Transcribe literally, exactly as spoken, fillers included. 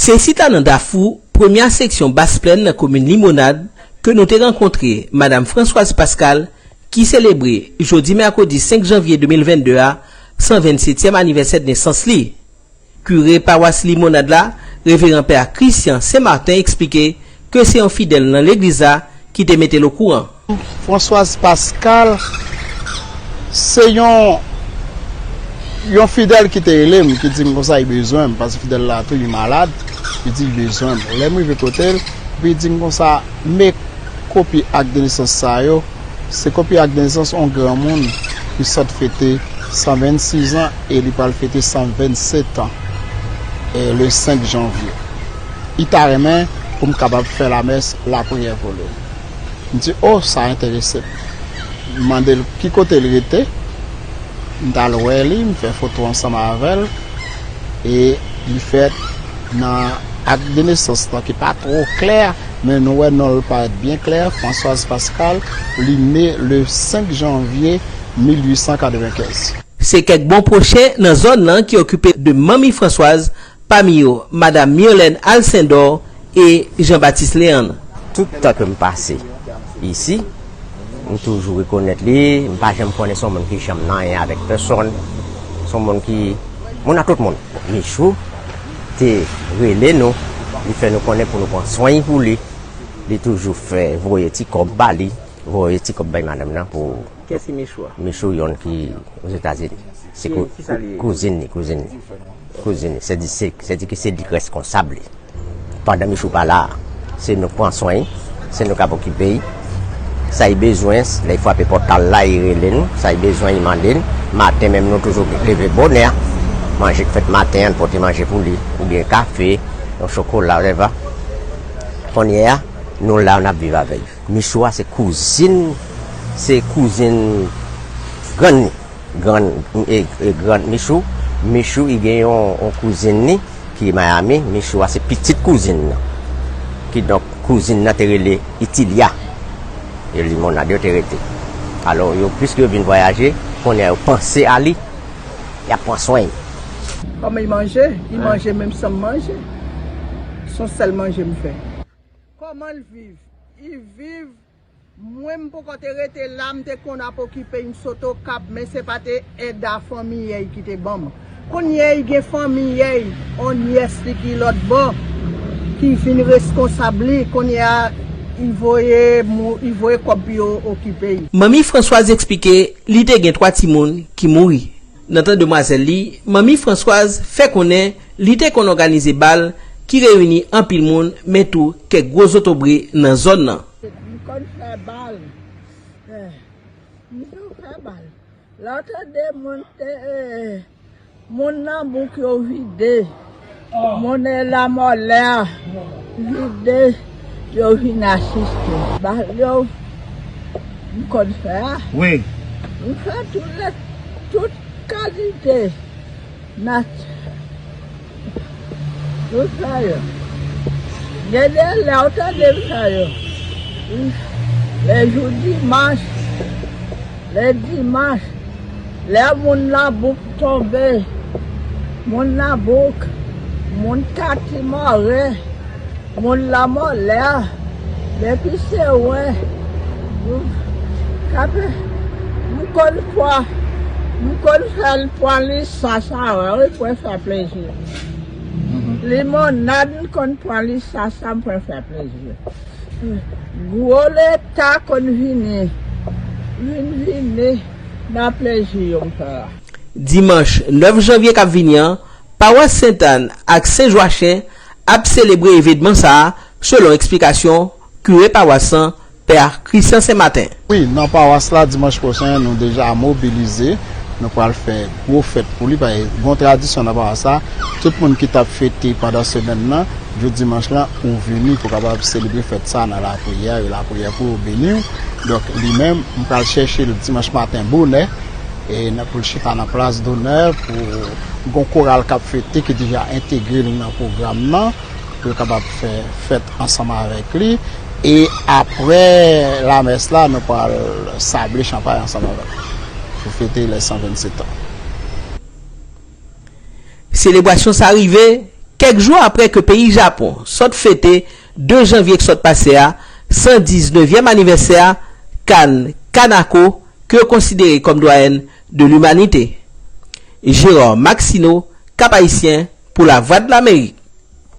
Se chita nan Dafou, premyè seksyon Bas Plèn nan komin Limonad, ke nou te rankontre Madam Françoise Pascal, ki selebre jodi mèkredi senk janvye de mil vennde a, san vennsetyèm anivèsè nesans li. Kire pawas Limonad la, Reveran Pè Christian Saint Martin, eksplike ke se yon fidèl nan legliz la ki te mete l okouran. Françoise Pascal, se yon, yon fidèl ki te rele m, ki di m konsa li bezwen m, paske fidèl la tou li malad, li di li bezwen m. Lè m rive kote l, epi li di m konsa, men kopi ak de nesans sa yo, se kopi ak de nesans yon granmoun ki sot fete san vennsis an e li pral fete san vennset an, e le senk janvye. Li ta renmen pou m kapab fè lamès, lapriyè pou li. M di, "O, sa enterese m." M mande l ki kote l rete. M t al wè li, m fè foto ansanm avè l. E li fèt nan ak de nesans lan ki pa twò klè, men nou wè non l parèt byen klè, Françoise Pascal, li ne le senk janvye mil uit san katrevenkenz. Se kèk bon pwochen nan zòn nan ki okipe de manmi Françoise, pami yo Madam Myrlène Alcindor e Jean Baptiste Léandre. Tout tan ke m pase isi, m toujou rekonèt li, m pa janm konnen se yon moun ki janm nan anyen avèk pèsonn, se yon moun ki, moun a tout moun. Michou te rele nou, li fè nou konnen pou nou pran swen pou li, li toujou fè voye ti kòb ba li, voye ti kòb bay madanm nan pou Kiyès ki Michou a? Michou yonn ki Ozetazini. Se Ki- kou- kisa li ye? Kouzin li, kouzin li. Kouzin li. Se di, se, se di ki se li k reskonsab li. Pandan Michou pa la, se nou k pran swen li, se nou k ap okipe li. Sa li bezwen, lè li frape pòtal la, li rele nou. Sa li bezwen, li mande n. Maten menm, nou toujou leve bonè. Manje k fèt maten an, n pote manje pou li. Oubyen kafe, yon chokola, whatever. Kounye a, nou la, n ap viv avè l. Michou a se kouzin, se kouzin grann li. Grann, e, e grann Michou. Michou, li gen yon, yon kouzin li ki Miami. Michou a se pitit kouzin nan. Kidonk, kouzin nan te rele Itilia. E Limonad yo te rete. Alò, yo, piske yo vin vwayaje, kounye a yo panse a li, y ap pran swen li. Kòman li manje? Li manje menm jan m manje. Se yon sèl manje m fè. Kòman l viv? Li viv, mwen m poko te rete la, m te konn ap okipe, m sot Okap, men se pa te èd a fanmiyè ki te ban m. Kounye a, li gen fanmiyè, yon nyès li ki lòt bò, ki vin reskonsab li. Kounye a, li voye mou-, li voye kòb pou yo okipe l. Manmi Françoise eksplike li te gen twa timoun ki mouri. Nan tan demwazèl li, manmi Françoise fè konnen li te konn òganize bal ki reyini anpil moun, men tou kèk gwo zotobre nan zòn nan. M konn fè bal. Eh, m konn fè bal. Lè w tande moun te, eh, moun nan bouk yo vide. Moun e lamòlè a vide, yo vin asiste. Bal yo, m konn fè a. Wi. M fè tout lè, tout kalite nat-, tout sa yo. Gen de lè w tande m fè yo. Lè jou dimanch, lè dimanch, lè moun nan bouk tonbe, moun nan bouk, moun kati mòre, moun lamòlè a, depi se wè, m, kape, m konn pran, m konn fè l pran lisans avan, wi, pou fè plezi. Limonad, m konn pran lisans sa, m pran fè plezi. Gwo leta konn vini, vin vini nan plezi yo m fè a. Dimanch nèf janvye k ap vini an, pawas Sentàn ak Sen Jwachen ap selebre evenman sa a, selon eksplikasyon kire pawas lan, Pè Christian Sen Maten. Wi, nan pawas la, dimanch pwochen, nou deja mobilize. Nou pral fè gwo fèt pou li, paske gon tradisyon nan pawas la. Tout moun ki t ap fete pandan semèn nan, jou dimanch lan, ou vini pou kapab selebre fèt sa nan lapriyè, yo lapriyè pou yo beni w. Donk, li menm, m pral chèche l dimanch maten bonè, e nan, pou l chita nan plas donè, pou gon koral k ap fete, ki deja entegre l nan pwogram nan, pou yo kapab fè fèt ansanm avèk li. E apre lamès la, nou pral sable chanpay ansanm avè l pou fete lè san vennsetan. Selebrasyon sa rive Kèk jou apre ke peyi Japon sot fete de janvye k sot pase a san diz nevyèm anivèsè a Kan Kanako, ke yo konsidere kòm dwayèn de limanite. Gérard Maxineau, Cap-Haïtien, pou Lavwadlamerik.